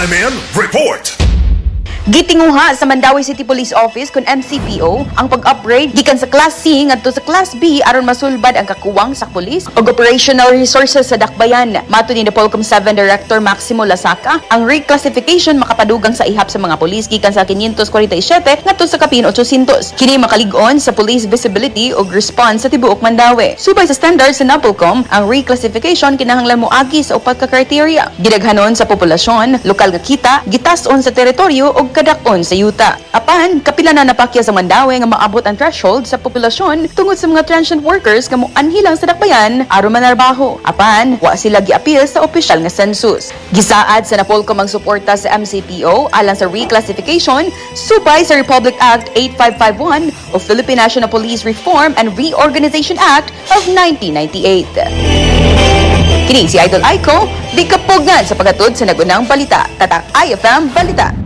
My man, report! Gitinguha sa Mandaue City Police Office kon MCPO ang pag-upgrade gikan sa Class C ngadto sa Class B aron masulbad ang kakuwang sa pulis ug operational resources sa dakbayan. Matud ni Polcom 7 Director Maximo Lasaka, ang reclassification makapadugang sa ihap sa mga pulis gikan sa 547 ngadto sa kapin 800. Kini makalig-on sa police visibility ug response sa tibuok Mandaue. Subay sa standards sa NAPOLCOM, ang reclassification kinahanglan moagi sa upat ka criteria: gidaghanon sa populasyon, lokal nga kita, gitas-on sa teritoryo ug kadak-on sa yuta. Apan, kapila na napakya sa Mandaue nga maabot ang threshold sa populasyon tungod sa mga transient workers nga moanhi lang sa dakbayan aron manarbaho. Apan, wa sila giapil sa opisyal nga census. Gisaad sa Napolcom ang suporta sa MCPO alang sa reclassification subay sa Republic Act 8551 o Philippine National Police Reform and Reorganization Act of 1998. Kini si Idol Aiko, di kapugngan sa paghatod sa nagunang balita. Tatak IFM Balita.